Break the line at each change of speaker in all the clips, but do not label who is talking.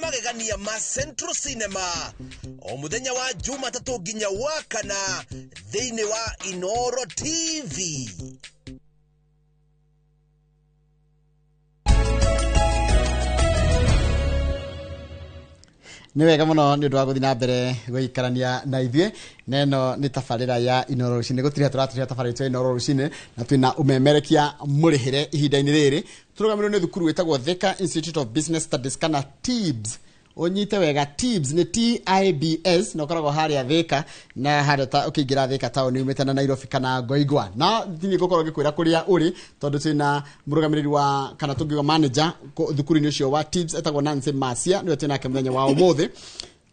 Magegania ma Central Cinema o muthenya wa Jumatatũ nginya wa kana thĩinĩ wa Inoro TV.
Nĩ wega mũno nĩ ũndũ wa gũthiĩ na mbere gũikarania na ithuĩ, na ĩno nĩ tabarĩra ya Inoro Rũcinĩ. Gũtirĩ tũratũrĩa tabarĩra itũ ya Inoro Rũcinĩ, na twĩna ũmemerekia mũrĩhĩre ihinda-inĩ rĩrĩ. Tũrũgamĩrĩirwo nĩ thukuru wĩtagwo Thika Institute of Business Studies kana TIBS. Ũnyite wega, TIBS nĩ TIBS, na ũkoragwo harĩa Thika, na harĩa ta ũkĩingĩra Thika taũni umĩte na Nairobi kana Ngoingwa. Na thiĩ ngũkorwo ngĩkwĩra kũrĩa ũrĩ, tondũ twĩna mũrũgamĩrĩri wa kana tũngiuga manager thukuru-inĩ ũcio wa TIBS etagwo Nancy Masia, nĩwe twĩ nake mũthenya wa ũmũthĩ.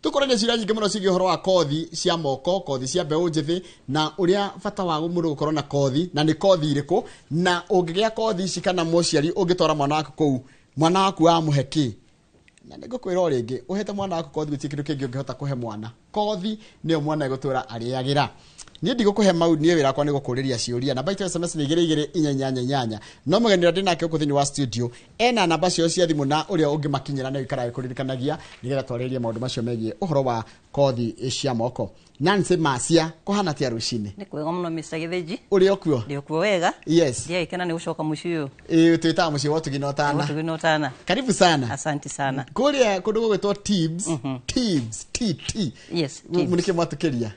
Tũkorania ciũria nyingĩ mũno ciĩgiĩ ũhoro wa kothi cia moko, kothi cia mbeũ njĩthĩ, na ũrĩa bata wa mũndũ gũkorwo na kothi, na nĩ kothi irĩkũ, na ũngĩgĩa kothi ici kana mũciari ũngĩtwara mwana waku kũu, mwana waku wamũhe kĩ? Na nĩ ngũkwĩra o rĩngĩ, ũhete mwana waku kothi gũtirĩ kĩndũ kĩngĩ ũngĩhota kũhe mwana. Kothi nĩyo mwana egũtũra arĩagĩra. Niĩ ndigũkũhe mau, niĩ wĩra wakwa nĩ gũkũrĩria ciũria. Namba itũ ya SMS nĩ igĩrĩ igĩrĩ inya inyanya inyanya. No mũgeni ũrĩa ndĩ nake gũkũ thĩinĩ wa studio ena namba ciao cia thimũ na ũrĩa ũngĩmakinyĩra na ũikaraga kũririkanagia nĩgetha twarĩrĩrie maũndũ macio megiĩ ũhoro wa kothi cia moko. Nancy Masia, kũhana atĩa rũcinĩ?
Nĩ kwega mũno Mr. Gĩthĩnji.
Ũrĩ o kuo?
Ndĩ o kuo wega.
Yes.
Ndiagĩkena nĩ gũcoka mũciĩ ũyũ.
Ĩĩ, twĩtaga mũciĩ wa ũtugi na ũtana.
Ũtugi na ũtana.
Karibu sana.
Asante sana.
Kũrĩa kũndũ gũgwĩtwo TIBS, TIBS, T T.
Yes, TIBS.
Nĩkĩ mwatũkĩria?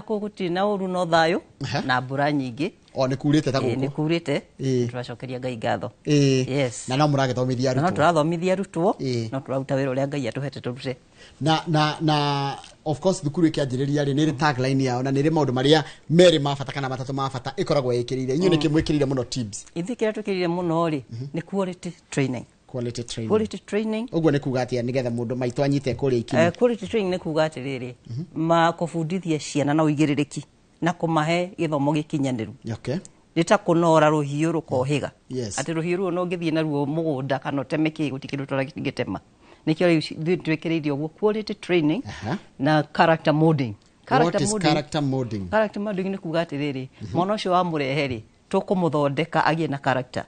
Kũu gũtirĩ na ũru no thayũ na mbura nyingĩ.
O nĩ kurĩte ta
Ĩĩ, nĩ
gũkũ.
kurĩte.
Ĩĩ.
Tũracokeria Ngai ngatho.
Ĩĩ.
Yes.
Na no mũragĩthomithia
Na no
arutwo.
tũrathomithia arutwo.
Ĩĩ.
No tũraruta wĩra ũrĩa Ngai atũhete tũrute.
Na of course thukuru ĩkĩanjĩrĩria rĩ, nĩ ĩrĩ tagline yao na nĩ ĩrĩ maũndũ marĩa merĩ ma bata kana matatũ ma bata ĩkoragwo ĩkĩrĩire. Inyuĩ nĩkĩ mwĩkĩrĩire mũno TIBS?
Ithuĩ kĩrĩa twĩkĩrĩire mũno rĩ, nĩ quality training.
Quality training.
Quality training.
Ũguo nĩ kuga atĩa nĩgetha mũndũ maitũ anyite kũrĩa ikinyi?
Quality training nĩ kuga atĩrĩrĩ, ma kũbundithia ciana na ũigĩrĩrĩki na kũmahe gĩthomo gĩkinyanĩru.
Okay.
Nĩ ta kũnora rũhiũ rũkohĩga.
Yes.
Atĩ rũhiũ rũu no ũngĩthiĩ naruo mũgũnda kana ũteme kĩ, gũtirĩ kĩndũ tũrangĩtema. Nĩkĩo rĩu ithuĩ twĩkĩrĩire ũguo quality training na character molding.
What is character molding?
Character molding nĩ kuga atĩrĩrĩ, mwana ũcio wamũrehe rĩ, tũkũmũthondeka agĩe na character.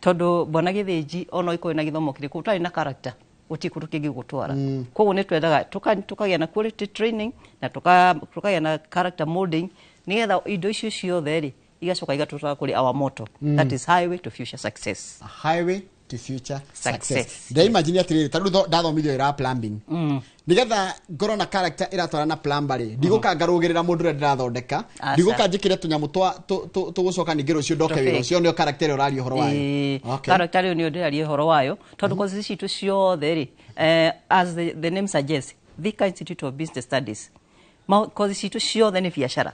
Tondũ bwana Gĩthĩnji ona ũngĩkorwo na gĩthomo kĩrĩkũ ũtarĩ na character, gũtirĩ kũndũ kĩngĩgũtwara. Koguo nĩ twendaga tũkagĩa na quality training na tũkagĩa na character molding nĩgetha indo icio ciothe rĩ igacoka igatũtwara kũrĩ our motto. That is highway to future success.
A highway to future
Success.
success. Ndĩraimagine atĩrĩrĩ, ta rĩu ndathomithio wĩra wa plumbing. Nĩgetha ngorwo na character ĩratwarana na plumber rĩ, ndigũka ngarũgĩrĩra mũndũ ũrĩa ndĩrathondeka,
Aca.
ndigũka njĩkĩre tũnyamũ tũgũcoka ningĩ rũciũ ndoke wĩra
Tũfake.
ũcio, nĩyo character ĩrĩa ũraria ũhoro wayo.
Ĩĩ,
Okay.
character ĩyo nĩyo ndĩraria ũhoro wayo, tondũ kozi citũ ciothe rĩ, as the name suggests, Thika Institute of Business Studies, kozi citũ ciothe nĩ biacara.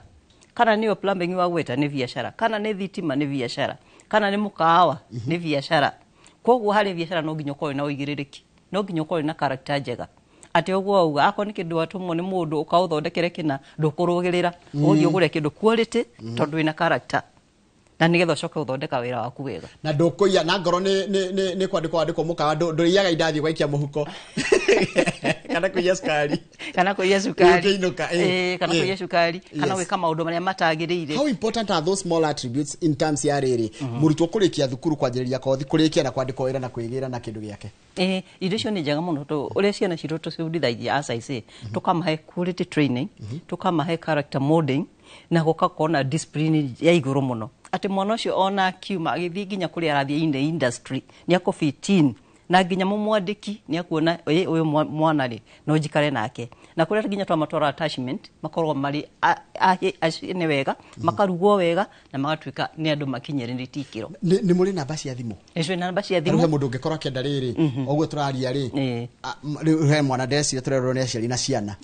Kana nĩyo plumbing wa gweta nĩ biacara, kana nĩ thitima nĩ biacara, kana nĩ mũkawa nĩ biacara. Koguo harĩ biacara no nginya ũkorwo na ũigĩrĩrĩki, no nginya ũkorwo na character njega. Atĩ ũguo wauga, akorwo nĩ kĩndũ watũmwo nĩ mũndũ ũkaũthondekere kĩna, ndũkũrũgĩrĩra, ũgũthiĩ ũgũre kĩndũ quality tondũ wĩna character. Na nĩgetha ũcoke gũthondeka wĩra waku wega.
Na ndũkũiya, na ngoro nĩ kwandĩkwo wandĩkwo mũkawa, ndũrĩiyaga indathi ũgaikia mũhuko. Kana kũiya cukari.
Kana kũiya cukari.
Ũkĩinũka, ĩĩ.
Ĩĩ, kana
Ĩĩ.
kũiya cukari, kana
Yes.
gwĩka maũndũ marĩa matagĩrĩire.
How important are those small attributes in terms ya rĩrĩ? Mũrutwo kũrĩkia thukuru, kwanjĩrĩria kothi, kũrĩkia na kwandĩkwo wĩra na kwĩgĩra na kĩndũ gĩake.
Ĩĩ, indo icio nĩ njega mũno tondũ ũrĩa ciana citũ tũcibundithagia as I say, tũkamahe quality training, tũkamahe character molding, na gũgakorwo na discipline ya igũrũ mũno. Atĩ mwana ũcio ona akiuma agĩthiĩ nginya kũrĩa arathiĩ in the industry, nĩ akũ fit in. Na nginya mũmwandĩki nĩ akuona, ĩ, ũyũ mwana rĩ, no njikare nake. Na kũrĩa nginya twamatwara attachment, makoragwo marĩ acine wega, makarugwo wega, na magatuĩka nĩ andũ makinyĩrĩrĩtie ikĩro.
Nĩ mũrĩ namba cia thimũ?
Nĩ twĩ namba cia
Rĩu he
thimũ.
mũndũ ũngĩkorwo akĩenda rĩrĩ, ũguo tũraria rĩ, rĩu he mwana ndeciria tũrerwo nĩ aciari na ciana.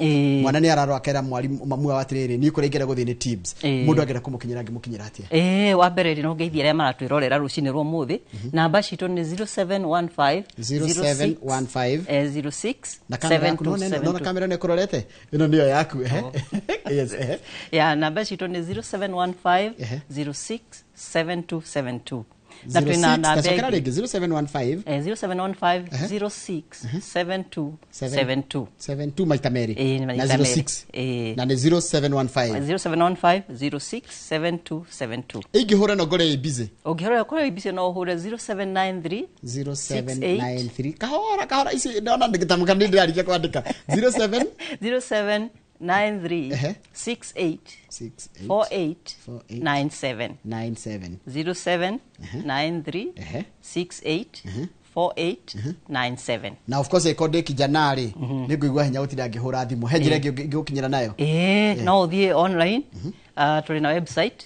Mwana nĩ ararora akera mwarimũ, mamu wao atĩrĩrĩ, niĩ kũrĩa ingĩenda gũthiĩ nĩ TIBS. Mũndũ angĩenda kũmũkinyĩra, angĩmũkinyĩra atĩa?
Ĩĩ, wa mbere rĩ, no ngeithie arĩa maratwĩrorera rũcinĩ rwa ũmũthĩ. Namba citũ nĩ zero seven one five,
Zero seven one five.
zero six,
Na kamera
seven
yaku,
two
nona
seven
nona
two.
kamera nĩ ĩkũrorete? Ĩno nĩyo yaku, ehe. Yes, ehe.
Ya, namba citũ nĩ zero seven one five,
Ehe.
zero six, seven two seven two. Na twĩna namba
Tacokera
ĩngĩ.
rĩngĩ, 0715.
0715 06 72 72.
72 maita merĩ.
Ĩĩ,
Na
maita merĩ.
06.
Ĩĩ.
Na nĩ 0715.
0715 06 72 72.
Ingĩhũra no ngore ĩ busy?
Ũngĩhũra ũkorwo ibicio, no ũhũre 0793.
0793, kahora kahora, ici ndona ndĩgĩtamũka, nĩ ndĩrarikia kwandĩka 07.
0793.
Ehe.
68.
68.
48.
48.
97.
97.
0793
Ehe.
68 48 97.
Na of course ĩkorwo ndĩ kijana rĩ, nĩ ngũigua hinya gũtinda ngĩhũra thimũ. He njĩra ĩngĩ ingĩgũkinyĩra nayo?
Ĩĩ, no ũthiĩ online. Tũrĩ na website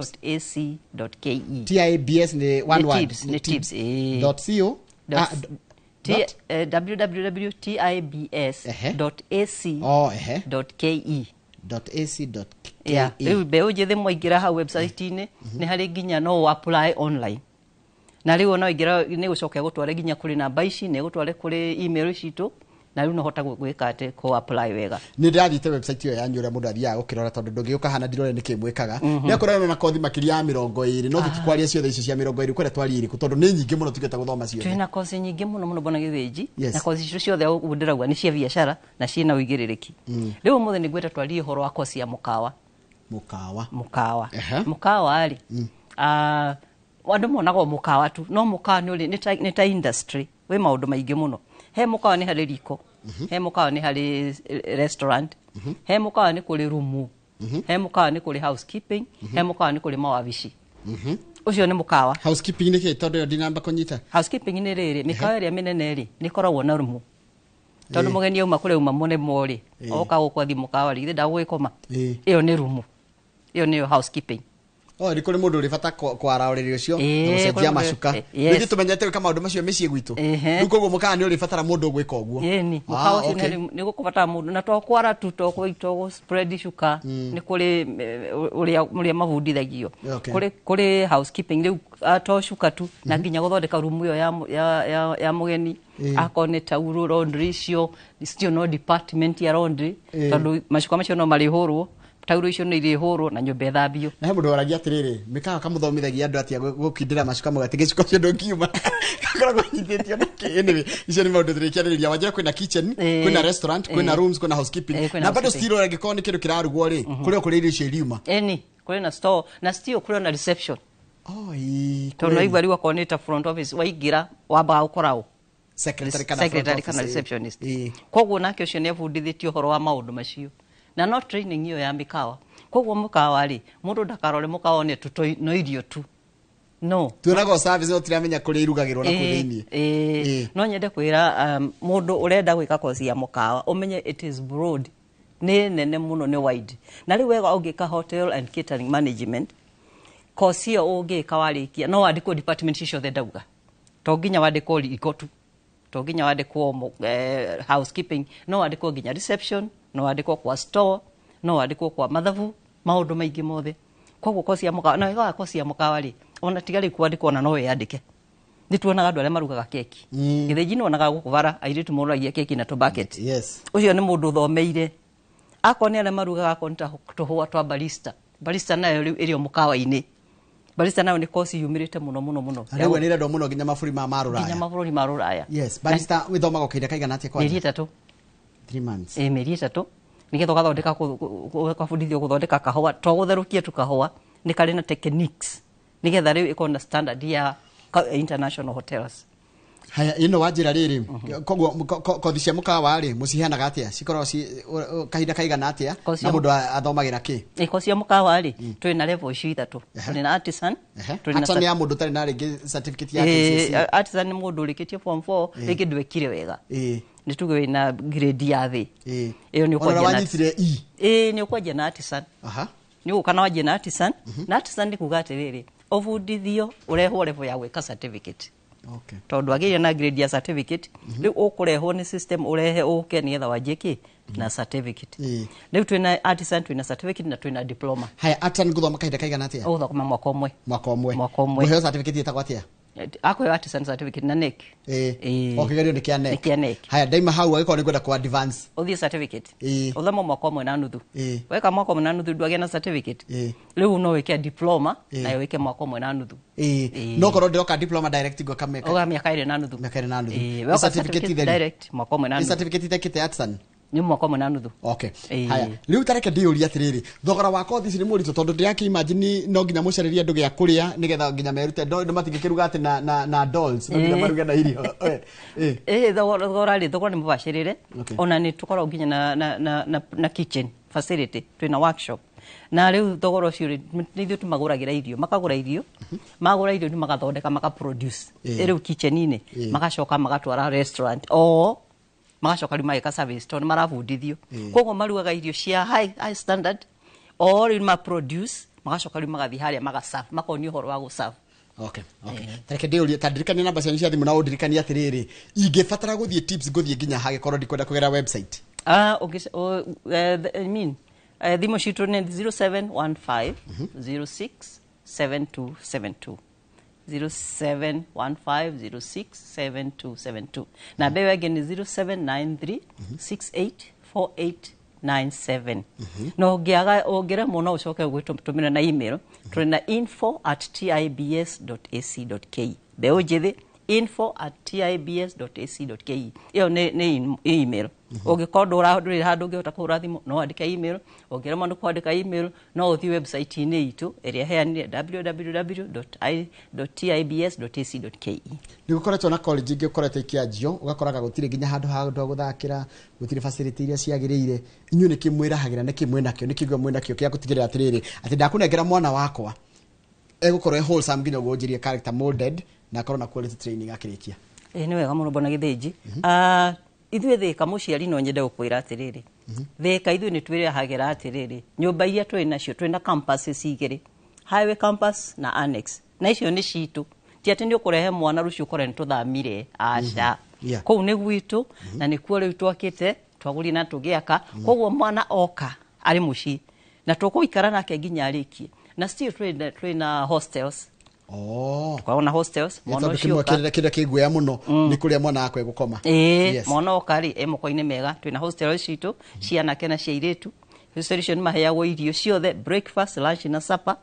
www.tibs.ac.ke.
TIBS nĩ one
Nĩ
word?
TIBS, nĩ TIBS, ĩĩ.
Dot co.
Dot-
Ah, dot?
www.tibs.ac
Oh, ehe.
.ke.
Dot ac dot ke.
Yeah. Rĩu mbeũ njĩthĩ mwaingĩra hau website-inĩ, nĩ harĩ nginya no ũ apply online, na rĩu ona waingĩra nĩ gũcoka gũtware nginya kũrĩ namba ici, nĩ gũtware kũrĩ email citũ, na rĩu no hota gwĩka atĩ kũ apply wega.
Nä ndärathiĩte website ĩyo yanyu ũrĩa mũndũ athiaga gũkĩrora, tondũ ndũngĩũka hana ndirore nĩkĩ mwĩkaga. Nĩ akorwo na kothi makĩria ya 20, no tũtikwaria ciothe icio cia 20, kwenda twarie irĩkũ, tondũ nĩ nyingĩ mũno tugĩte gũthoma ciothe.
Twĩna kosi nyingĩ mũno mũno, bwana Gĩthĩnji.
Yes.
Na kosi icio ciothe ũguo ndĩrauga nĩ cia biacara na ciĩna ũigĩrĩrĩki. Rĩu ũmũthĩ nĩ ngwenda twarie ũhoro wa kosi ya mũkawa.
Mũkawa.
Mũkawa.
Ehe.
Mũkawa rĩ, andũ monaga o mũkawa tu, no mũkawa nĩ ũrĩ nĩ ta industry wĩ maũndũ maingĩ mũno. He mũkawa nĩ harĩ riko, he mũkawa nĩ harĩ restaurant, he mũkawa nĩ kũrĩ rumu, he mũkawa nĩ kũrĩ housekeeping, he mũkawa nĩ kũrĩ mawabici. Ũcio nĩ mũkawa.
Housekeeping nĩ kĩ, tondũ ĩyo ndinamba kũnyita?
Housekeeping nĩ rĩrĩ, mĩkawa ĩrĩa mĩnene rĩ, nĩ ĩkoragwo na rumu, tondũ mũgeni auma kũrĩa auma mũnemo rĩ, oka gũkũ athi mũkawa rĩ, githĩ ndagũgĩkoma?
Ĩĩ.
Ĩyo nĩ rumu, ĩyo nĩyo housekeeping.
Oh, nĩ kũrĩ mũndũ ũrĩ bata kwara ũrĩrĩ ũcio na
Ĩĩ,
gũcenjia
kũrĩ mũndũ-
macuka.
Yes.
Ningĩ tũmenyete gwĩka maũndũ macio mĩciĩ gwitũ.
Ehe.
Rĩu koguo mũkawa nĩ ũrĩ batara mũndũ ũgwĩka ũguo.
Ĩni.
Ah,
Mũkawa ũcio
okay.
nĩ gũkũbatara mũndũ, na to kwara tu, to spread cuka, nĩ kũrĩ ũrĩa mabundithagio. Kũrĩ housekeeping rĩu, to cuka tu, na nginya gũthondeka rumu ĩyo ya mũgeni, akorwo nĩ tauro, laundry icio still no department ya laundry, tondũ macuka macio no marĩhũrwo, tauro icio nĩ irĩhũrwo na nyũmba ĩthambio.
Na he mũndũ waragia atĩrĩrĩ, mĩkawa kamũthomithagia andũ atĩa gũkindĩra macuka mũgate gĩcuka ũcio ndũngiuma gakoragwo nyitĩtio nĩkĩ? Anyway, icio nĩ maũndũ tũrĩkĩarĩrĩria. Wanjĩra kwĩna kitchen, kwĩna restaurant, kwĩna rooms, kwĩna housekeeping.
Ĩĩ, kwĩna
Na bado
housekeeping.
still angĩkorwo nĩ kĩndũ kĩrarugwo rĩ, kũrĩ o kũrĩa irio icio iriuma.
Ĩni, kũrĩ na store, na still kũrĩ na reception.
Oh, ĩĩ,
Tondũ
kweli.
waigua rĩu akorwo nĩ ta front office, waingĩra wambaga gũkora ũ?
Secretary kana front
Secretary kana
office, ĩĩ.
receptionist.
Ĩĩ.
Koguo nake ũcio nĩ abundithĩtio ũhoro wa maũndũ macio, na no training ĩyo ya mĩkawa. Koguo mũkawa rĩ, mũndũ ndakarore mũkawa one tu no irio tu, no.
Tuonaga o service, no tiramenya kũrĩa irugagĩrwo na kũu thĩiniĩ.
Ĩĩ. No nyende kwĩra mũndũ ũrenda gwĩka kosi ya mũkawa, ũmenye it is broad, nĩ nene mũno, nĩ wide. Na rĩu wega ũngĩka hotel and catering management, kosi ĩyo ũngĩka warĩkia no wandĩkwo department icio ciothe ndauga. To nginya wandĩkwo riko tu, to nginya wandĩkwo housekeeping, no wandĩkwo nginya reception, no wandĩkwo kwa store, no wandĩkwo kwa mathabu, maũndũ maingĩ mothe. Koguo kosi ya mũkawa, na wega wa kosi ya mũkawa rĩ, ona tiga rĩu kwandĩkwo, ona no wĩyandĩke. Nĩ tuonaga andũ arĩa marugaga keki. Gĩthĩnji nĩ wonaga gũkũ bara airĩtu moragia keki na tũbucket. Ũcio nĩ mũndũ ũthomeire. Akorwo nĩ arĩa marugaga, akorwo nĩ ta tũhũa twa barista, barista nayo rĩu ĩrĩ o mũkawa-inĩ. Barista nayo nĩ kosi yumĩrĩte mũno mũno mũno.
Na rĩu nĩ ĩrendwo mũno nginya mabũrũri ma
Nginya
rũraya.
mabũrũri ma rũraya.
Yes, barista wĩthomaga kahinda kaigana atĩa?
Mĩeri
Kwanja
3.
3 months.
Ĩ, mĩeri 3, nĩgetha ũgathondeka ũgabundithio gũthondeka kahũa, to gũtherũkia tu kahũa, nĩ karĩ na techniques, nĩgetha rĩu ĩkorwo na standard ya international hotels.
Haya, ĩno wanjĩra rĩrĩ, koguo kothi cia mũkawa rĩ, mũciheanaga atĩa? Cikoragwo ci kahinda kaigana atĩa?
Kothi
Na
cia
mũndũ athomagĩra kĩ?
Ĩ, kosi ya mũkawa rĩ, twĩ na level icio ithatũ. Tũrĩ na artisan, twĩ na
Artisan nĩ ya mũndũ ũtarĩ na rĩngĩ certificate ya
Ĩ,
KCSE?
Artisan nĩ mũndũ ũrĩkĩtie form 4, rĩngĩ ndwekire wega, nĩ tuge wĩna grade ya thĩ. Ĩyo nĩ
Ona
ũkwanjia na
wanyitire E.
Ĩ, nĩ ũkwanjia na artisan. Nĩ ũgũka na wanjie na artisan. Na artisan nĩ kuga atĩrĩrĩ, ũbundithio ũrehwo level ya gwĩka certificate, tondũ agĩire na grade ya certificate, rĩu ũkũrehwo nĩ system, ũrehe ũke nĩgetha wanjie kĩ na certificate. Rĩu twĩna artisan, twĩna certificate na twĩna diploma.
Haya, artisan gũthoma kahinda kaigana atĩa?
Ũgũthoma mwaka ũmwe.
Mwaka ũmwe.
Mwaka ũmwe.
Mũheo certificate ĩtagwo atĩa?
Akũheo artisan certificate na NEC.
Ĩĩ. O kĩgerio nĩ kĩa NEC.
Nĩ kĩa NEC.
Haya, ndaima hau angĩkorwo nĩ ngwenda kũ advance.
Ũthiĩ certificate.
Ĩĩ.
Ũthome mwaka ũmwe na nuthu.
Ĩĩ.
Weka mwaka ũmwe na nuthu ndwagĩa na certificate.
Ĩĩ.
Rĩu no wĩke diploma
Ĩĩ.
nayo wĩke mwaka ũmwe na nuthu.
Ĩĩ.
Ĩĩ.
No korwo ndĩroka diploma direct ngwĩka mĩaka
Ũga mĩaka ĩrĩ na nuthu.
Mĩaka ĩrĩ na nuthu.
Ĩĩ,
Nĩ
weka
certificate
certificate
itheri?
direct mwaka ũmwe na
Nĩ
nuthu.
certificate itekĩte artisan.
Nĩ mwaka ũmwe na nuthu.
Okay.
Ĩĩ.
Haya, rĩu tareke ndĩyũrie atĩrĩrĩ, thogora wa kothi ici nĩ mũritũ tondũ ndĩrakĩ imagine no nginya mũcarĩrie andũ gĩa kũrĩa nĩgetha nginya merute no matingĩkĩruga atĩ na dolls, no nginya
Ĩĩ.
maruge na irio. Ĩĩ.
Ĩĩ, thogora rĩ, thogora nĩ mũbacĩrĩre.
Okay.
Ona nĩ tũkoragwo nginya na kitchen facility, twĩna workshop. Na rĩu thogora ũcio rĩ, nĩ ithuĩ tũmagũragĩra irio, makagũra irio, magũra irio nĩ magathondeka maka produce.
Ĩĩ.
Rĩu kitchen-inĩ,
Ĩĩ.
magacoka magatwara restaurant o magacoka rĩu mageka service tondũ nĩ marabundithio.
Ĩĩ.
Koguo marugaga irio cia high standard o rĩu ma produce, magacoka rĩu magathiĩ harĩa magaserve, makonio ũhoro wa gũserve.
Okay, okay. Tareke ndĩyũrie, ta ndirikania namba cianyu cia thimũ na ũndirikanie atĩrĩrĩ, ingĩbatara gũthiĩ tips ngũthiĩ nginya hagĩkorwo ndikwenda kũgera website.
Ah, okay. So, I mean, thimũ citũ nĩ 0715 06 7272, 0715 06 7272, na mbeo ĩngĩ nĩ 0793 684897. Na ũngĩaga, ũngĩremwo no ũcoke gwĩtũmĩra na email. Tũrĩ na info@tibs.ac.ke. Mbeũ njĩthĩ, info@tibs.ac.ke, ĩyo nĩ email. Ũngĩkorwo ndũrĩ handũ ũngĩhota kũhũra thimũ, no wandĩke email. Ũngĩremwo nĩ kwandĩka email, no ũthiĩ website-inĩ itũ ĩrĩa heanire, www.tibs.ac.ke.
Nĩ gũkoretwo na college ingĩ ũkoretwo ikĩanjio ũgakoraga gũtirĩ nginya handũ ha andũ a gũthakĩra, gũtirĩ facility iria ciagĩrĩire. Inyuĩ nĩkĩ mwĩrahagĩra, nĩkĩ mwĩnakĩo, nĩkĩ mwĩnakĩo kĩa gũtigĩrĩra atĩrĩrĩ atĩ ndakũnengera mwana wakwa egũkorwo e wholesome nginya ũguo njĩrie character molded na akorwo na quality training akĩrĩkia?
Ĩĩ, nĩ wega mũno bwana Gĩthĩnji. Ithuĩ Thĩka, mũciari no nyende gũkwĩra atĩrĩrĩ, Thĩka ithuĩ nĩ twĩrahagĩra atĩrĩrĩ, nyũmba iria twĩ nacio, twĩ na campuses igĩrĩ, highway campus na annex, na icio nĩ citũ. Ti atĩ nĩ ũkũrehe mwana rũciũ ũkore nĩ tũthamire, aca. Kũu nĩ gwitũ na nĩkuo rĩu twakĩte, twagũrire na tũgĩaka. Koguo mwana oka arĩ mũciĩ na tũkũikara nake nginya arĩkie. Na still twĩna hostels. Tũkoragwo na hostels. Mwana
Tondũ
ũcio
kĩmwe
oka
kĩrĩa kĩrĩa kĩguoya mũno nĩ kũrĩa mwana wakwa egũkoma.
Ĩĩ, mwana oka rĩ, e moko-inĩ mega. Twĩna hostel citũ cia anake na cia airĩtu. Hostel icio nĩ maheagwo irio ciothe, breakfast, lunch na supper,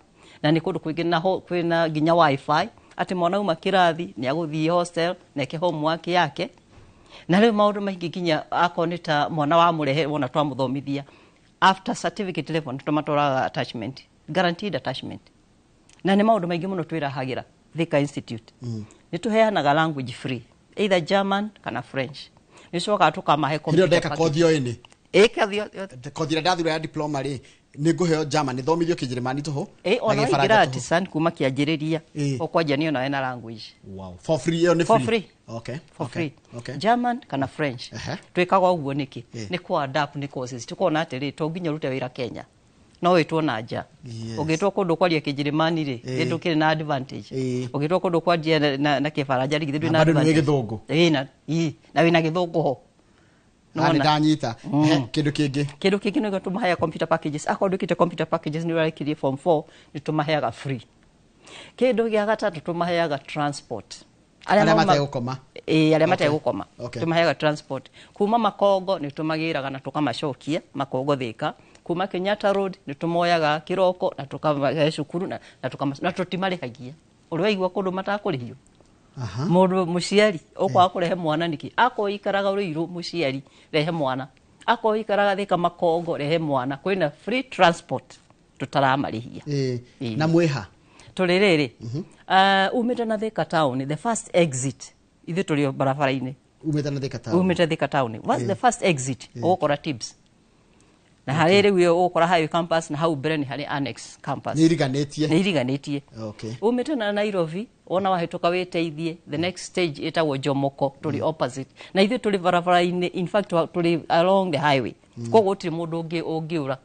na nĩ kũndũ kwingĩ na kwĩna nginya wifi, atĩ mwana auma kĩrathi nĩ agũthiĩ hostel na eke homework yake. Na rĩu maũndũ maingĩ, nginya akorwo nĩ ta mwana wamũrehe wona twamũthomithia, after certificate level nĩ tũmatwaraga attachment, guaranteed attachment. Na nĩ maũndũ maingĩ mũno twĩrahagĩra Thika Institute. Nĩ tũheanaga language free, either German kana French. Nĩ cokaga tũkamahe
Hĩndĩ ĩyo
computer
ndeka
package.
kothi o ĩnĩ
Ĩ, kothi yothe.
Kothi ĩrĩa ndathura ya diploma rĩ, nĩ ngũheo German, thomithio Kĩnjĩrĩmani tũhũ
Ĩ,
na
ona
Gĩbaranja
waingĩra
tũhũ.
artisan kuma kĩanjĩrĩria, ũkwanjia nĩ onawe na language.
Wow. For free, ĩyo nĩ
For
free?
free. For free. German kana French. Twĩkaga ũguo nĩkĩ? Nĩ kũ adapt nĩ courses tukona atĩrĩ, to nginya ũrute wĩra Kenya, no wĩtwo na nja. Ũngĩtwo kũndũ kwaria Kĩnjĩrĩmani rĩ, ndũkĩrĩ na advantage. Ũngĩtwo kũndũ kwaria na Kĩbaranja rĩ, githĩ ndwĩ
Na
na
bado nĩ wĩ
advantage?
gĩthũngũ.
Ĩĩ, na wĩna gĩthũngũ ho.
Na nĩ
Nĩwona?
ndanyita. He, kĩndũ kĩngĩ?
Kĩndũ kĩngĩ nĩguo tũmaheaga computer packages. Akorwo ndwĩkĩte computer packages, nĩ ũrarĩkirie form 4, nĩ tũmaheaga free. Kĩndũ gĩa gatatũ, tũmaheaga transport.
Arĩa mategũkoma.
Ĩĩ, arĩa mategũkoma. Tũmaheaga transport kuma Makongo, nĩ tũmagĩraga na tũkamacokia Makongo Thĩka. Kuma Kenyatta Road nĩ tũmoyaga kĩroko na tũkamahe cukuru na tũtimarĩhagia. Ũrĩ waigua kũndũ matakũrĩhio? Mũndũ mũciari ũkwaga kũrehe mwana nĩkĩ? Akorwo ikaraga Ruiru, mũciari rehe mwana. Akorwo ikaraga Thĩka Makongo, rehe mwana, kwĩna free transport, tũtaramarĩhia.
Ĩĩ. Na mwĩha?
Tũrĩ rĩrĩ, umĩte na Thĩka town, the first exit, ithuĩ tũrĩ o barabara-inĩ.
Umĩte na Thĩka town.
Umĩte Thĩka town, what's the first exit, ũgũkora Tibs, na harĩ rĩu ĩyo ũgũkora highway campus, na hau mbere nĩ harĩ annex campus.
Nĩ iriganĩtie.
Nĩ iriganĩtie. Umĩte na Nairobi, wona wahĩtũka wĩteithie, the next stage ĩtagwo Jomoko, tũrĩ opposite. Na ithuĩ tũrĩ barabara-inĩ, in fact tũrĩ along the highway, koguo gũtirĩ mũndũ ũngĩũra.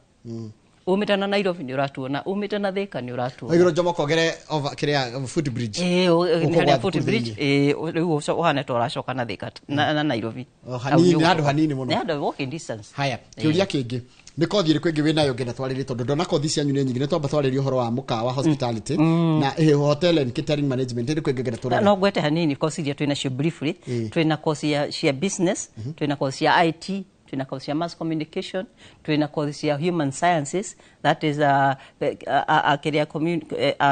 Umĩte na Nairobi nĩ ũratuona, umĩte na Thika nĩ ũratuona.
Oigĩrwo Jomo kogere over kĩrĩa footbridge.
Ĩĩ,
Gũkũ
harĩa
gwa
footbridge,
thĩinĩ.
ĩĩ, rĩu ũhana ta ũracoka na Thika na Nairobi.
O, hanini, nĩ handũ hanini mũno.
Nĩ handũ walking distance.
Haya, kĩũria kĩngĩ nĩ kothi ĩrĩkũ ĩngĩ wĩnayo ngenda twarĩrie, tondũ ndona kothi cianyu nĩ nyingĩ. Nĩ twamba twarĩrie ũhoro wa mũkawa, hospitality, na hotel and catering management. Ĩrĩkũ ĩngĩ ngenda tũrore?
No ngwete hanini kosi iria twĩnacio briefly. Twĩna kosi cia business, twĩna kosi cia IT, twĩna kosi cia mass communication, twĩna kosi cia human sciences, that is kĩrĩa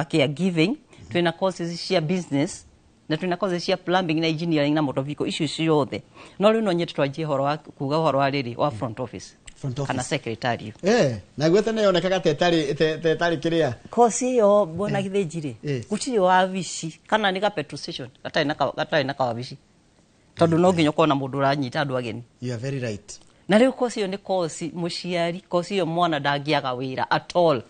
caregiving, twĩna courses cia business, na twĩna courses cia plumbing na engineering na motor vehicle, icio ciothe. No rĩu no nyende twanjie ũhoro wa kuga ũhoro wa rĩrĩ wa front office.
Front office.
Kana secretarial.
Na guo tene yonekaga ta ĩtarĩ kĩrĩa.
Kosi ĩyo, bwana Githĩnji rĩ, gũtirĩ wabici kana nĩ ka petrol station gatarĩ na kawabici, tondũ no nginya ũkorwo na mũndũ ũranyita andũ ageni.
You are very right.
Na rĩu kosi ĩyo nĩ kosi mũciari, kosi ĩyo mwana ndangĩaga wĩra at all.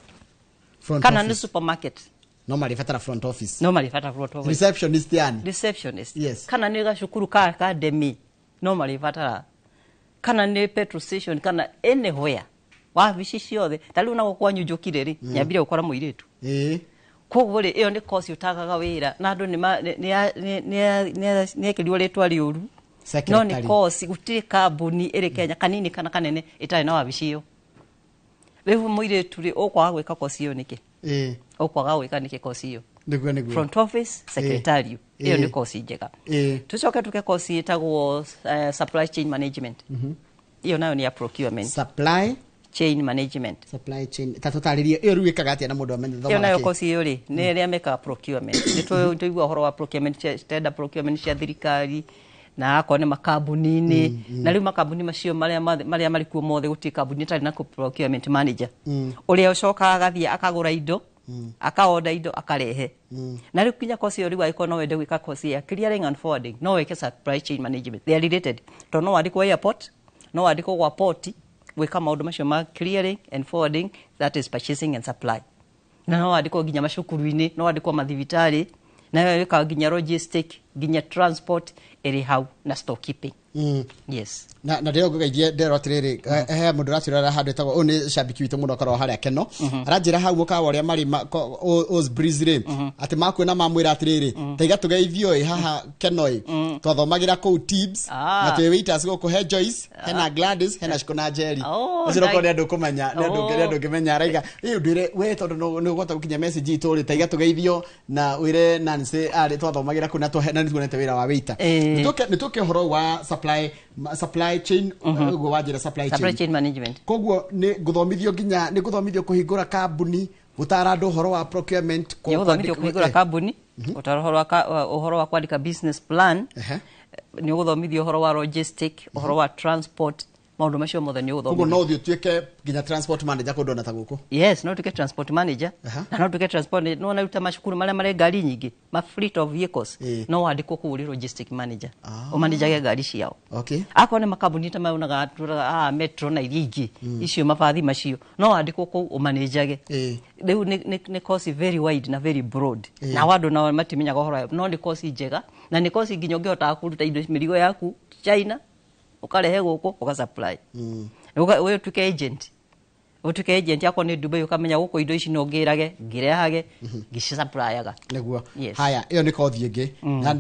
Front
Kana nĩ
office.
supermarket.
No marĩbatara front office.
No marĩbata front office.
Receptionist yani.
Receptionist.
Yes.
Kana nĩ gacukuru ka academy no marĩbatara, kana nĩ petrol station, kana anywhere, wabici ciothe. Ta rĩu nago kwanyu njũkire rĩ, nyambire gũkora mũirĩtu. Koguo rĩ, ĩyo nĩ kosi ũtagaga wĩra, na andũ nĩ ekĩrirwo rĩtwa rĩũru, no nĩ
Secretary.
kosi gũtirĩ kambuni ĩrĩ Kenya, kanini kana kanene, ĩtarĩ na wabici ĩyo. Rĩu mũirĩtu rĩ, ũkwaga gwĩka kosi ĩyo nĩkĩ? Ũkwaga gwĩka nĩkĩ kosi ĩyo?
Nĩguo.
Front office, secretarial, ĩyo nĩ kosi njega. Tũcoke tuke kosi ĩtagwo supply chain management. Ĩyo nayo nĩ ya procurement.
Supply
Chain management.
Supply chain, ta tũtarĩrie ĩyo rĩu ĩkaga atĩa na mũndũ amenye
Ĩyo
thomaga
nayo
kĩ?
kosi ĩyo rĩ, nĩ arĩa mekaga procurement. Nĩ tũigua ũhoro wa procurement tender procurement cia thirikari, na akorwo nĩ makambuni-inĩ. Na rĩu makambuni macio marĩa marĩ kuo mothe, gũtirĩ kambuni ĩtarĩ na procurement manager, ũrĩa ũcokaga agathiĩ akagũra indo, akaoda indo, akarehe. Na rĩu kinya kosi ĩyo, rĩu angĩkorwo no wende gwĩka kosi ya clearing and forwarding, no wĩke supply chain management. They are related, tondũ no wandĩkwo airport, no wandĩkwo gwa port gwĩka maũndũ macio ma clearing and forwarding, that is purchasing and supply. Na no wandĩkwo nginya macukuru-inĩ, no wandĩkwo mathibitarĩ, nayo ĩkaga nginya logistic, nginya transport ĩrĩ hau, na stock keeping. Yes.
Na ndĩrĩa ngũgeithie nderwo atĩrĩrĩ, he mũndũ ũratwĩrora handũ ĩtagwo ũyũ nĩ cambiki witũ mũno, akoragwo harĩa Keno, aranjĩra hau mũkawa ũrĩa marĩ Osbreeze rĩ, atĩ makuona mamwĩra atĩrĩrĩ, taiga tũgeithio ĩ haha Keno ĩ, twathomagĩra kũu Tibs. Na twĩ waiters gũkũ, he Joyce, hena Gladys, hena Shiko na Jerry.
Oh,
ũcio okorwo nĩ andũ kũmenya, nĩ andũ nĩ andũ ũngĩmenya, araiga ĩ ũndwĩre we, tondũ nĩ ũgũhota gũkinya message itũ rĩ, taiga tũgeithio na wĩre Nancy arĩ twathomagĩra kũu na nĩtuonete wĩra wa waiter. Nĩ tũke ũhoro wa supply chain, ũguo wanjĩra supply
Supply
chain.
chain management.
Koguo nĩ ngũthomithio nginya nĩ ngũthomithio kũhingũra kambuni, gũtara andũ ũhoro wa procurement,
Nĩ ũgũthomithio kũhingũra kambuni, ũtara ũhoro wa kwandĩka business plan. Nĩ ũgũthomithio ũhoro wa logistic, ũhoro wa transport, maũndũ macio mothe nĩ
Koguo
ũgũthomithio.
no ũthiĩ ũtuĩke nginya transport manager kũndũ ona ta gũkũ?
Yes, no tuke transport manager. Na no tuke transport, no naruta macukuru marĩa marĩ ngari nyingĩ, ma fleet of vehicles, no wandĩkwo kũu ũrĩ logistic manager, ũmanĩjage ngari ciao. Akorwo nĩ makambuni ta maonaga tũraga metro na iria ingĩ icio, mabathi macio, no wandĩkwo kũu ũmanĩjage. Rĩu nĩ course very wide na very broad, na andũ nao matimenyaga ũhoro wayo, no nĩ course njega, na nĩ course nginya ũngĩhota kũruta indo, mĩrigo yaku China, ũkarehe gũkũ, ũga supply. We ũtuĩke agent, ũtuĩke agent. Akorwo nĩ Dubai, ũkamenya gũkũ indo ici no ngĩrage ngĩrehage ngĩcisurplyaga.
Nĩguo.
Yes.
Haya, ĩyo nĩ kothi ĩngĩ, na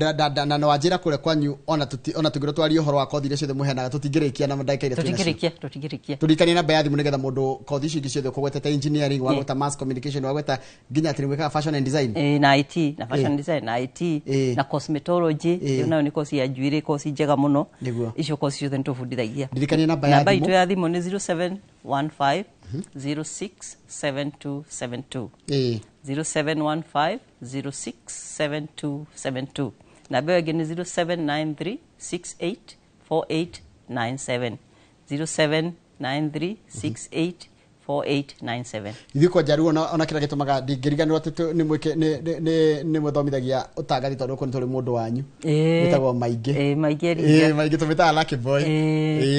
nĩwanjĩra kũrĩa kwanyu ona tũngĩrwo twarie ũhoro wa kothi iria ciothe mũheanaga, tũtingĩrĩkia na ndagĩka iria twĩ nacio.
Tũtingĩrĩkia, tũtingĩrĩkia.
Tũririkanie namba ya thimũ nĩgetha mũndũ kothi icio ingĩ ciothe ũkũgwetete, engineering, wagweta mass communication, wagweta nginya atĩ nĩgwĩkaga fashion and design.
Na IT, na fashion design, na IT, na cosmetology. Ĩyo nayo nĩ kosi ya njuĩrĩ, kosi njega mũno. Icio kosi ciothe nĩ tũbundithagia.
Ndirikania namba ya
Namba
thimũ.
itũ ya thimũ nĩ 0715 067272. 0715 067272. Namba ĩyo ĩngĩ nĩ 0793 684897, 0793 684897.
Ithuĩ kwanja rĩu ona kĩrĩa gĩtũmaga ndingĩriganĩrwo atĩ nĩ mwĩke nĩ mwĩthomithagia ũtangathi, tondũ gũkũ nĩ tũrĩ mũndũ wanyu wĩtagwo Maingĩ.
Maingĩ Eringa.
Maingĩ tũmĩtaga Lucky Boy.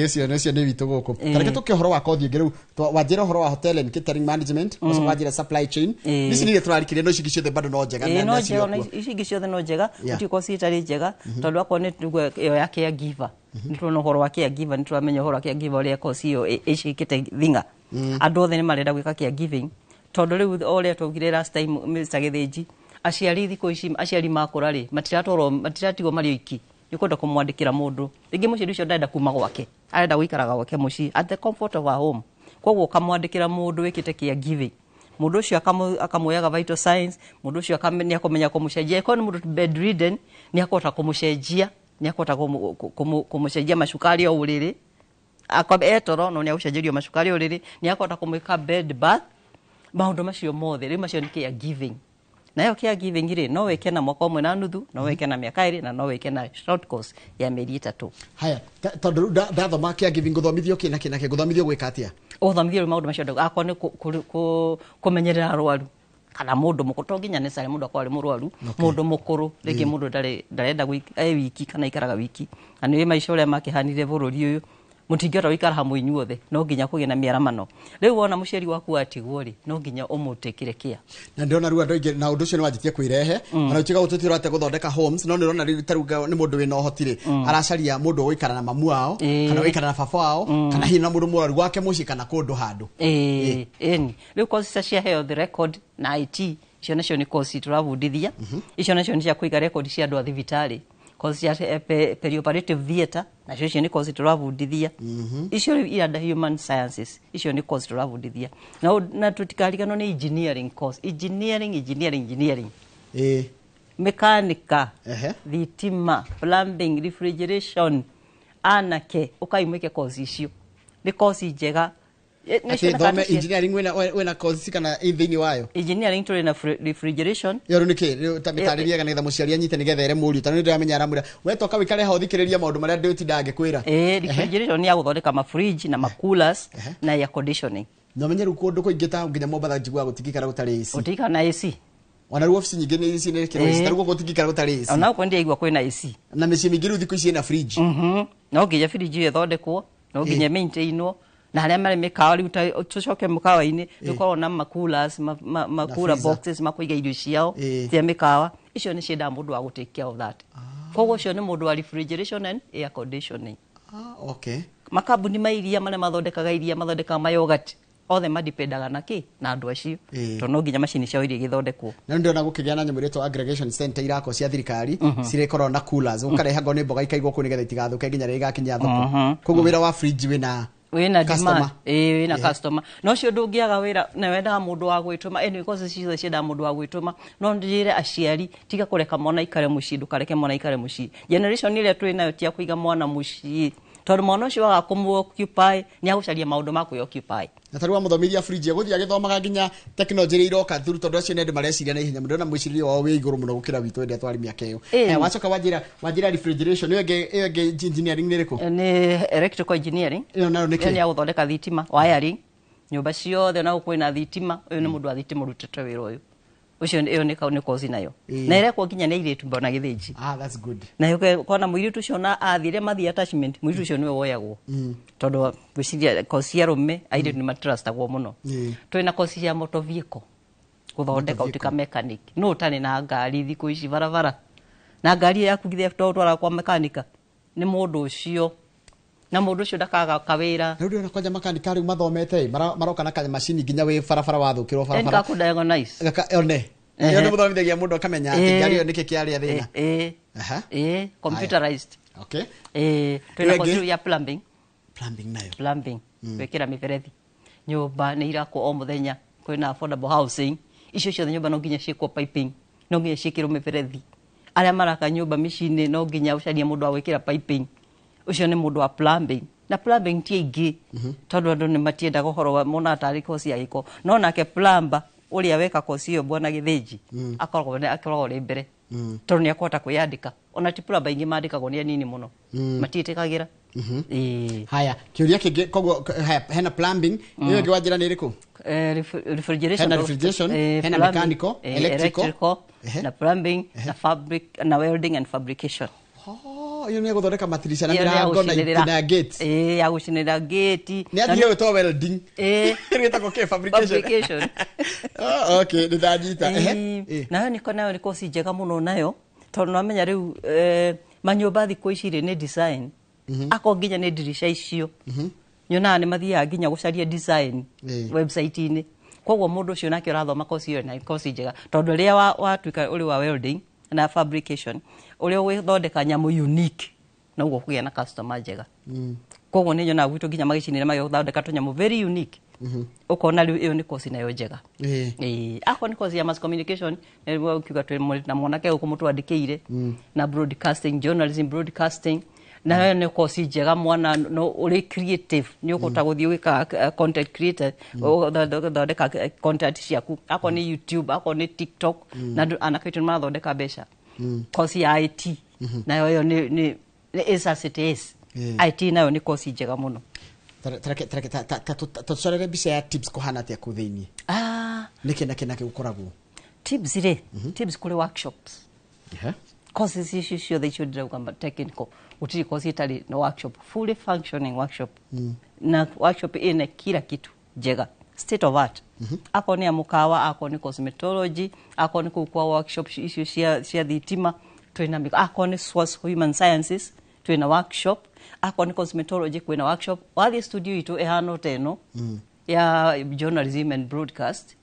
Ũcio nĩ witũ gũkũ. Ta reke tũke ũhoro wa kothi ĩngĩ rĩu. Wanjĩra ũhoro wa hotel and catering management, ũcoka wanjĩra supply chain. Ici nĩ iria tũrarikĩria, no ici ingĩ ciothe bado no njega
No
na
njega,
cirĩ
ona
o kuo.
ici ingĩ ciothe no njega. Gũtirĩ kosi itarĩ njega, tondũ akorwo nĩ tuge ĩyo ya caregiver, nĩ tuona ũhoro wa caregiver, nĩ tũramenya ũhoro wa caregiver ũrĩa kosi ĩyo ĩcikĩte thing'a. Andũ othe nĩ marenda gwĩka caregiving, tondũ rĩu o ũrĩa twaugire last time, Mr. Gĩthĩnji, aciari thikũ ici, aciari makũra rĩ, matiratwarwo, matiratigwo marĩ oiki. Nĩ ũkwenda kũmwandĩkĩra mũndũ rĩngĩ mũciari ũcio ndarenda kuma gwake, arenda gũikaraga gwake mũciĩ at the comfort of our home. Koguo ũkamwandĩkĩra mũndũ wĩkĩte caregiving. Mũndũ ũcio akamuoyaga vital signs, mũndũ ũcio nĩ akũmenya kũmũcenjia. Ĩkorwo nĩ mũndũ bedridden, nĩ akũhota kũmũcenjia, nĩ akũhota kũmũcenjia macukari o ũrĩrĩ. Etoro no nĩ agũcenjerio macukari ũrĩrĩ, nĩ akũhota kũmwĩka bed bath, maũndũ macio mothe. Rĩu macio nĩ caregiving. Nayo caregiving rĩ, no wĩke na mwaka ũmwe na nuthu, no wĩke na mĩaka 2, na no wĩke na short course ya mĩeri 3.
Haya, tondũ rĩu ndathoma caregiving, ngũthomithio kĩ na kĩ na kĩ? Ngũthomithio gwĩka atĩa?
Ũgũthomithio rĩu maũndũ macio akorwo nĩ kũmenyerera arwaru kana mũndũ mũkũrũ. To nginya necessarily mũndũ akorwo arĩ mũrwaru. Mũndũ mũkũrũ rĩngĩ, mũndũ ndarĩ ndarenda e wiki kana aikaraga wiki, na nĩ maica ũrĩa makĩhanire bũrũri ũyũ, mũtingĩhota gũikara hamwe inyuothe, no nginya kũgĩe na mĩaramano. Rĩu wona mũciari waku atigwo rĩ, no nginya ũmũtĩkĩre care.
Na ndĩrona rĩu andũ aingĩ, na ũndũ ũcio nĩ wanjĩtie kwĩrehe, ona ũtiga gũtũtĩrwo atĩ gũthondeka homes, no nĩrona rĩu ta rĩu nĩ mũndũ wĩna ũhoti rĩ, aracaria mũndũ ũgũikara na mamu wao, kana ũgũikara na baba wao, kana hihi na mũndũ mũrwaru gwake mũciĩ kana kũndũ handũ.
Ĩĩ, ĩni rĩu courses cia health record na IT, icio nacio nĩ course tũrabundithia. Icio nacio nĩ cia kũiga record cia andũ a thibitarĩ. Course cia perioperative theatre nacio, icio nĩ course tũrabundithia. Icio rĩu iranda human sciences, icio nĩ course tũrabundithia. Na tũtikariganwo nĩ engineering course, engineering, engineering, engineering, mekanika, thitima, plumbing, refrigeration. Anake, ũkai mwĩke course icio, nĩ course njega. Nĩ
Atĩ
cionekaga
thome engineering, wĩna course kana ĩ thĩinĩ wayo?
Engineering tũrĩ na refrigeration.
Ĩyo rĩu nĩkĩ? Rĩu ta mĩtarĩrie nĩgetha mũciari anyite, nĩgetha ere mũriũ, tondũ nĩ ndĩramenya aramwĩra we toka wĩikare ho ũthikĩrĩrie maũndũ marĩa ndĩtindaga ngĩkwĩra.
Eh, refrigeration nĩ ya gũthondeka mafridge na macoolers na air conditioning.
Na ũmenye rĩu kũndũ kũingĩ ta nginya Mombatha njiguaga gũtingĩikara gũtarĩ AC.
Ũtikara na AC.
Ona rĩu obici nyingĩ nĩ AC, nĩ ĩkĩrwo AC. Ta rĩu gũkũ gũtingĩikara gũtarĩ AC.
Ona gũkũ nĩndĩraigua kwĩna AC.
Na mĩciĩ mĩingĩ rĩu thikũ ici ĩna fridge.
No nginya fridge ĩyo ĩthondekwo, no nginya maintainwo. Na harĩa marĩ mĩkawa rĩu, ta tũcoke mũkawa-inĩ, nĩ ũkoragwo na macoolers, ma cooler
freezer.
boxes makũiga irio ciao cia mĩkawa. Icio nĩ ciendaga mũndũ wa gũ take care of that. Koguo ũcio nĩ mũndũ wa refrigeration and air conditioning.
Ah, okay.
Makambuni ma iria, marĩa mathondekaga iria, mathondekaga mayogurt, othe madipendaga na kĩ? Na andũ acio, tondũ no nginya macini ciao iria igĩthondekwo.
Na nĩ ndĩrona gũkĩgĩa na nyamũ ĩretwo aggregation center irakwo cia thirikari, cirĩkorwo na coolers, ũkarehe ngoo nĩ mboga ikaigwo kũu nĩgetha itigathũke nginya rĩrĩa igakinya thoko. Koguo wĩra wa fridge wĩna
wĩna
customer.
Demand, ĩĩ, wĩna customer. No ũcio ndũngĩaga wĩra, na wendaga mũndũ wa gwĩtũma. Anyway, courses ciothe ciendaga mũndũ wa gwĩtũma. No njĩre aciari, tiga kũreka mwana aikare mũciĩ. Ndũkareke mwana aikare mũciĩ. Generation ĩrĩa twĩ nayo ti ya kũiga mwana mũciĩ, tondũ mwana ũcio waga kũmũ occupy, nĩ agũcaria maũndũ ma kwĩ occupy.
Na tarĩu wamũthomithia fridge, egũthiĩ agĩthomaga nginya tekinoronjĩ ĩrĩa iroka through, tondũ acio nĩ andũ mareciria na ihenya mũno na mwĩcirĩrie wao wĩ igũrũ mũno gũkĩra witũ hĩndĩ ĩrĩa twarĩ mĩaka ĩyo. Wacoka wanjĩra refrigeration ĩyo ĩngĩ, ĩyo ĩngĩ engineering nĩ ĩrĩkũ?
Nĩ electrical engineering.
Ĩyo nayo nĩ
Ĩyo nĩ
kĩ?
ya gũthondeka thitima, wiring nyũmba ciothe, na kwĩna thitima. Ũyũ nĩ mũndũ wa thitima ũrutĩte wĩra ũyũ ũcio. Ĩyo nĩ course nayo na ĩrekwo nginya nĩ airĩtu, mbona Gĩthĩnji.
Ah, that's good.
Na kona mũirĩtu ũcio na athire mathiĩ attachment, mũirĩtu ũcio nĩwe woyagwo, tondũ ngwĩciria course cia arũme, airĩtu nĩ matrustagwo mũno. Twĩna course cia motor vehicle, gũthondeka, ũtuĩka mechanic. No ũtarĩ na ngari thikũ ici barabara, na ngari yaku githĩ to ũtwaraga kwa mekanika? Nĩ mũndũ ũcio, na mũndũ ũcio ndakaga kawĩra.
Rĩu ndĩrona kwanja makanika rĩu mathomete maroka na kamacini nginya wĩ barabara wathũkĩrwo barabara.
Gakũ diagnose.
Gaka one ĩyo nĩ mũthomithagia mũndũ akamenya atĩ ngari ĩyo nĩkĩ kĩarĩa thĩna. Aha.
Ĩĩ, computerized. Ĩĩ,
Ĩyo
twĩna
ĩngĩ?
course ya plumbing.
Plumbing nayo?
Plumbing, gwĩkĩra mĩberethi nyũmba. Nĩ irakwo o mũthenya, kwĩna affordable housing, icio ciothe nyũmba no nginya ciĩkwo piping, no nginya ciĩkĩrwo mĩberethi. Arĩa maraka nyũmba mĩciĩ-inĩ, no nginya ũcarie mũndũ wa gwĩkĩra piping. Ũcio nĩ mũndũ wa plumbing. Na plumbing ti aingĩ, tondũ andũ nĩ matiendaga ũhoro wa monaga tarĩ kosi ya gĩko. No nake plumber ũrĩa weka kosi ĩyo, bwana Gĩthĩnji, akoragwo arĩ mbere, tondũ nĩ akũhota kwĩyandĩka. Ona ti plumber aingĩ mandĩkagwo, nĩ anini mũno, matiĩtĩkagĩra. Ĩĩ.
Haya, kĩũria kĩngĩ. Koguo haya, hena plumbing, ĩyo ĩngĩ wanjĩra nĩ ĩrĩkũ?
Refrigeration.
Hena refrigeration, hena
plumbing,
mechanical, electrical.
Electrical na plumbing na fabric na welding and fabrication.
Oh, ĩyo nĩ ya gũthondeka matirica na
Ĩyo nĩ ya
mĩrango na
gũcinĩrĩra.
na gates.
Ĩĩ, ya gũcinĩrĩra gate.
Nĩ athire gwĩtwo welding?
Ĩĩ.
Ĩtagwo kĩ? Fabrication?
Fabrication.
Oh, okay, nĩ ndanyita. Ehe.
Ĩĩ.
Ĩĩ.
Nayo nĩ kosi njega mũno nayo, tondũ namenya rĩu manyũmba thikũ ici rĩ, nĩ design, akorwo nginya nĩ ndirisha icio. Nyonaga nĩ mathiaga nginya gũcaria design website-inĩ. Koguo mũndũ ũcio nake ũrathoma kosi ĩyo na kosi njega, tondũ rĩrĩa watuĩka ũrĩ wa welding na fabrication, ũrĩa ũgũthondeka nyamũ unique, noguo kũgĩa na customer njega. Koguo nĩ nyonaga gwitũ nginya magĩcinĩra magĩthondeka tũnyamũ very unique. Ũkona rĩu ĩyo nĩ kosi nayo njega. Akorwo nĩ kosi ya mass communication, nĩguo ũkiuga twĩ na mwanake gũkũ mũtwandĩkĩire na broadcasting, journalism, broadcasting, nayo nĩ kosi njega. Mwana no ũrĩ creative, nĩ ũkũhota gũthiĩ gwĩka content creator, ũgathondeka content ciaku, akorwo nĩ YouTube, akorwo nĩ TikTok, na andũ anake aitũ nĩ marathondeka mbeca. Kosi ya IT nayo ĩyo nĩ is as it is. IT nayo nĩ kosi njega mũno.
Tũcorere mbica ya tips kũhana atĩa kũu thĩiniĩ? Nĩkĩ na kĩ na kĩ gũkoragwo?
Tips rĩ, tips kũrĩ workshops. Courses icio ciothe icio ndĩrauga technical, gũtirĩ course ĩtarĩ na workshop, fully functioning workshop, na workshop ĩna kila kitu njega, state of art. Akorwo nĩ ya mũkawa, akorwo nĩ cosmetology, akorwo nĩ kũu kwa workshop icio cia thitima twĩna, akorwo nĩ source human sciences twĩna workshop, akorwo nĩ cosmetology kwĩna workshop. Wathiĩ studio itũ ĩhana ta ĩno ya journalism and broadcast.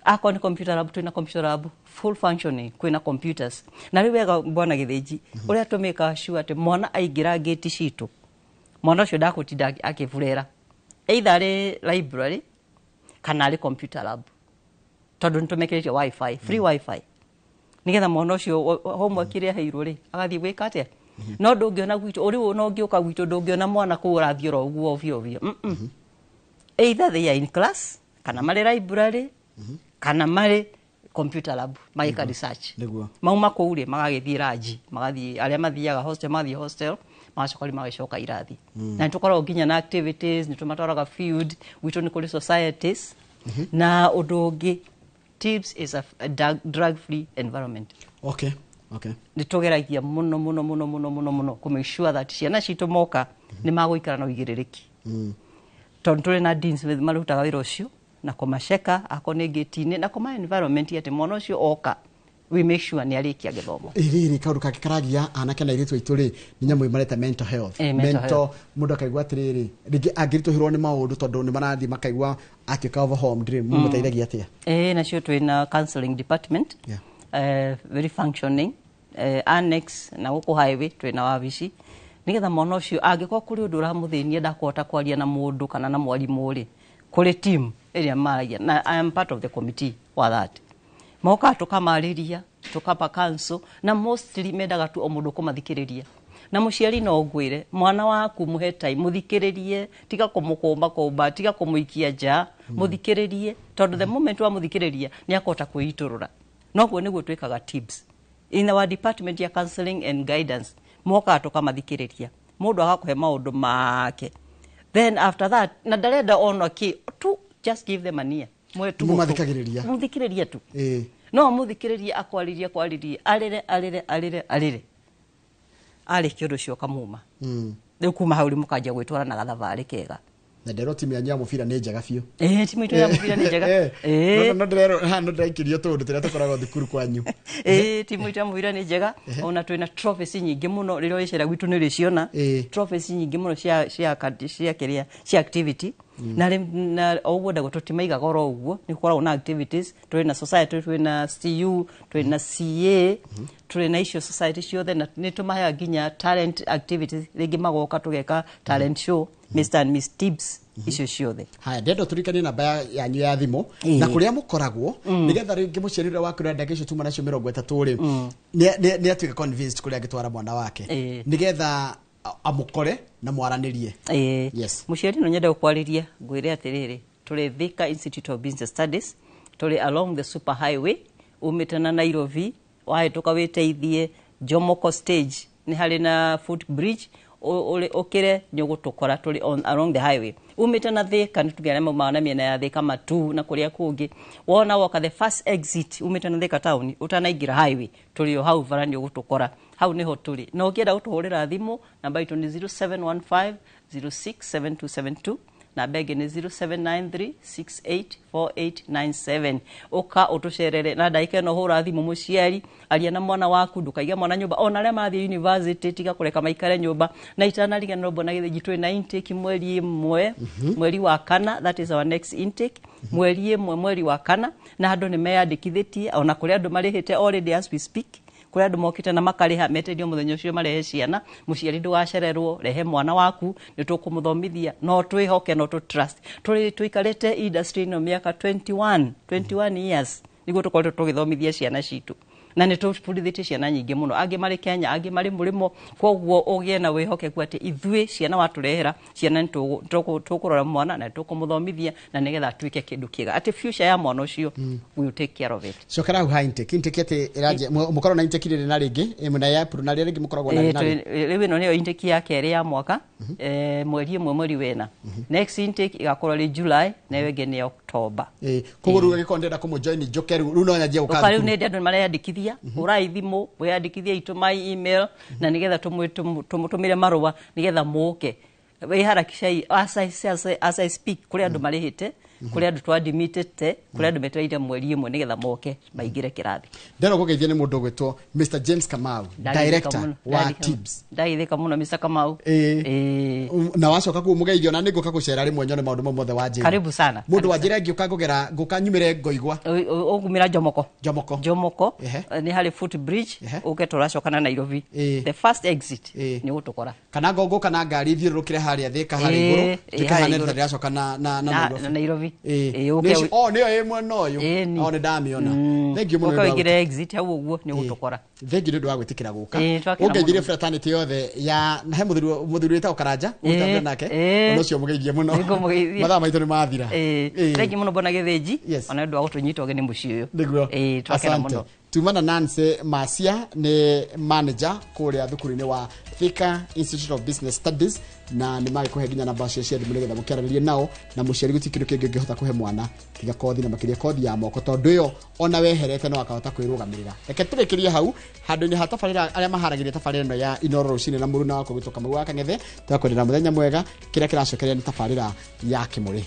Akorwo nĩ computer lab, twĩna computer lab full functioning, kwĩna computers. Na rĩu wega bwana Gĩthĩnji, ũrĩa tũmĩkaga sure atĩ mwana aingĩra ngĩti citũ, mwana ũcio ndakũtinda akĩburera, either arĩ library kana arĩ computer lab, tondũ nĩtũmekĩrĩte wifi, free wifi, nigetha mwana ũcio homework ĩrĩa aheirwo rĩ, agathiĩ gwĩka atĩa. No ndũngĩona gwitũ ũrĩ, no ũngĩũka gwitũ ndũngĩona mwana kũu ũrathiĩ oro ũguo ovyo ovyo. Either they are in class, kana marĩ library, kana marĩ computer lab magĩka research. Mauma kũu rĩ, magagĩthiĩ ranji, magathiĩ, arĩa mathiaga hostel magathiĩ hostel, magacoka rĩu magĩcoka irathi. Na nĩ tũkoragwo nginya na activities, nĩ tũmatwaraga field gwitũ, nĩ kũrĩ societies. Na ũndũ ũngĩ, tips is a drug free environment. Nĩ tũgeragia mũno mũno mũno mũno mũno mũno kũ make sure that ciana citũ moka nĩ magũikara na ũigĩrĩrĩki, tondũ tũrĩ na deans marutaga wĩra ũcio na kũmaceka akorwo nĩ ngĩti-inĩ na kũma environment atĩ mwana ũcio oka, we make sure nĩ arĩkia gĩthomo.
Rĩrĩ kaũndũ kangĩ karagia anake na airĩtu aitũ rĩ, nĩ nyamũ mareta mental health.
Mental health.
Mũndũ akaigua atĩrĩrĩ, rĩngĩ angĩritũhĩrwo nĩ maũndũ tondũ nĩ marathiĩ makaigua atuĩka overwhelmed rĩ, mũmũteithagia atĩa?
Nacio twĩna counseling department, very functioning, annex na gũkũ highway twĩna wabici, nigetha mwana ũcio angĩkorwo kũrĩ ũndũ ũramũthĩnia, ndakũhota kwaria na mũndũ kana na mwarimũ rĩ, kũrĩ team ĩrĩa maragia, na I am part of the committee wa that. Mokaga tũkamarĩria, tũkapa counsel, na mostly mendaga tu o mũndũ kũmathikĩrĩria. Na mũciari no ngwĩre, mwana waku mũhe time, mũthikĩrĩrie, tiga kũmũkũmba kũmba, tiga kũmũikia nja, mũthikĩrĩrie, tondũ the moment wamũthikĩrĩria nĩ akũhota kwĩitũrũra. Noguo nĩguo twĩkaga tips in our department ya counseling and guidance. Mokaga tũkamathikĩrĩria, mũndũ agakũhe maũndũ make, then after that na ndarenda ona kĩ tu, just give them an ear. Mwe tu.
Mũmathikagĩrĩria.
Mũthikĩrĩria tu. No mũthikĩrĩrie, akwarĩrie, akwarĩrie, arĩre, arĩre, arĩre, arĩre, arĩkia ũndũ ũcio ũkamuma. Rĩu kuma hau rĩ, mũkanjia gwĩtwara na gathabarĩ kega.
Na nderwo timu yanyu ya mũbira nĩ njega biũ.
Timu itũ ya mũbira nĩ njega.
No ndĩrerwo haha no ndĩraikĩrio tũũndũ tũrĩa tũkoragwo thukuru kwanyu.
Timu itũ ya mũbira nĩ njega, ona twĩna trophies nyingĩ mũno, rĩrĩa ũgĩcera gwitũ nĩ ũrĩciona. Trophies nyingĩ mũno cia kĩrĩa cia activity. Na na o ũguo ndagwo tũtimaigaga oro ũguo, nĩ gũkoragwo na activities, tũrĩ na society, twĩ na CU, twĩ na CA, tũrĩ na icio society ciothe, na nĩ tũmaheaga nginya talent activities, rĩngĩ magoka tũgeka talent show, Mr and Miss Tips, icio ciothe.
Haya, ndĩrenda tũririkanie namba yanyu ya thimũ na kũrĩa mũkoragwo, nĩgetha rĩngĩ mũciari ũrĩa waku ndagĩka icio tuma nacio 30 rĩ, nĩ atuĩka convinced kũrĩa angĩtwara mwana wake, nĩgetha amũkore na mwaranĩrie.
Mũciari no nyende gũkwarĩria, ngwĩre atĩrĩrĩ, tũrĩ Thika Institute of Business Studies, tũrĩ along the super highway, umĩte na Nairobi, wahĩtũka wĩteithie Jomoko stage, nĩ harĩ na foot bridge, ũkĩre nĩ ũgũtũkora, tũrĩ on along the highway umĩte na Thika. Nĩ tuge arĩa maumaga na mĩena ya Thika Matu na kũrĩa kũngĩ, wona woka the first exit umĩte na Thika town ũtanaingĩra highway, tũrĩ o hau bara, nĩ ũgũtũkora, hau nĩho tũrĩ. Na ũngĩenda gũtũhũrĩra thimũ, namba itũ nĩ 0715 067272. Namba ĩngĩ nĩ 0793684897. Ũka ũtũcerere na ndagĩka ĩno, hũra thimũ mũciari, aria na mwana waku, ndũkaige mwana nyũmba. Ona arĩa marathiĩ university, tiga kũreka maikare nyũmba. Na itanariganĩrwo, mbona Gĩthĩnji, twĩ na intake 1 mweri wa kana. That is our next intake, 1 mweri wa kana, na andũ nĩ meyandĩkithĩtie. Ona kũrĩ andũ marĩhĩte already as we speak, kũrĩ andũ mokĩte na makarĩha, meterio mũthenya ũcio marehe ciana. Mũciari, ndũgacererwo, rehe mwana waku, nĩ tũkũmũthomithia. No twĩhoke, no tũ trust. Tũrĩ tũikarĩte industry ĩno mĩaka 21, 21 years nĩguo tũkoretwo tũgĩthomithia ciana citũ, na nĩ tũbundithĩtie ciana nyingĩ mũno, angĩ marĩ Kenya, angĩ marĩ mũrĩmo. Koguo ũgĩe na wĩhokeku atĩ ithuĩ ciana watũrehera ciana nĩ tũkũrora mwana na nĩ tũkũmũthomithia na nĩgetha atuĩke kĩndũ kĩega, atĩ future ya mwana ũcio, we will take care of it.
Cokera hau ha intake. Intake atĩ ĩranjia, mũkorwo na intake rĩrĩ na rĩngĩ ĩmwe na ya April, na rĩrĩa rĩngĩ mũkoragwo na rĩ na rĩ?
Rĩu ĩno nĩyo intake ya kerĩ ya mwaka, 1 mweri wena. Next intake ĩgakorwo rĩ July, na ĩyo ĩngĩ nĩ October.
Koguo rĩu angĩkorwo ndĩrenda kũmũjoin njoke rĩu, rĩu no nyanjie gũka
Ũka rĩu
thukuru?
Nĩ andũ mareyandĩkithia, hũrai thimũ wĩyandĩkithie, itũmai email na nĩgetha tũmũtũmĩre marũa nĩgetha mũke wĩharakicai. As I speak, kũrĩ andũ marĩhĩte, kũrĩ andũ twadimĩtĩte, kũrĩ andũ metereire 1 nĩgetha moke maingĩre kĩrathi.
Ndĩrenda kũgeithia nĩ mũndũ ũgwĩtwo Mr James Kamau, director wa TIBS.
Ndageithĩka mũno, Mr Kamau.
Na wacoka kuu mũgeithio, na nĩ ngũka gũcera rĩmwe nyone maũndũ mau mothe wanjĩra.
Karibu sana.
Mũndũ wanjĩra ngĩũka ngũgera ngũka nyumĩre ngoigwa.
Ũgumĩra Jomoko.
Jomoko.
Jomoko. Nĩ harĩ foot bridge. Ũke tũracoka na Nairobi, the first exit, nĩ ũgũtũkora.
Kana ngo ngũka na ngari thiũrũrũkĩre harĩa Thĩka harĩa igũrũ, njuke
harĩa
hane
igũrũ.
ta ndĩracoka na Nairobi.
Na Nairobi. Ũke
Oh, nĩyo ĩ mwena ũyũ. Oh, nĩ ndamĩona. Thank you mũno
Ũke
nĩ ũndũ wa
ũingĩre exit hau ũguo, nĩ ũgũtũkora.
Thank you nĩ ũndũ wa gwĩtĩkĩra gũka.
Twakena
Ũngeithirie
mũno.
fraternity yothe ya na he mũthuri wĩtagwo Karanja ũtambia nake, ona ũcio mũgeithie mũno.
Nĩngũmũgeithia.
Mathaa maitũ nĩ mathira.
Thank you mũno, bwana Gĩthĩnji, ona nĩ ũndũ wa gũtũnyita ũgeni mũciĩ ũyũ.
Nĩguo.
Twakena
Asante.
mũno.
Tuma na Nancy Masia, nĩ manager kũrĩa thukuru-inĩ wa Thika Institute of Business Studies, na nĩ magĩkũhe nginya namba cio cia thimũ nĩgetha mũkĩaranĩrie nao. Na mũciari, gũtirĩ kĩndũ kĩngĩ ũngĩhota kũhe mwana tiga kothi, na makĩria kothi ya moko, tondũ ĩyo ona weherete no akahota kwĩrũgamĩrĩra. Reke tũrĩkĩrie hau handũ-inĩ ha tabarĩra arĩa maharagĩria tabarĩra ĩno ya Inoro Rũcinĩ na mũruna wakwa gwĩtwo Kamau wa Kang'ethe. Tũgakwendera mũthenya mwega. Kĩrĩa kĩracokeria nĩ tabarĩra ya Kĩmũrĩ.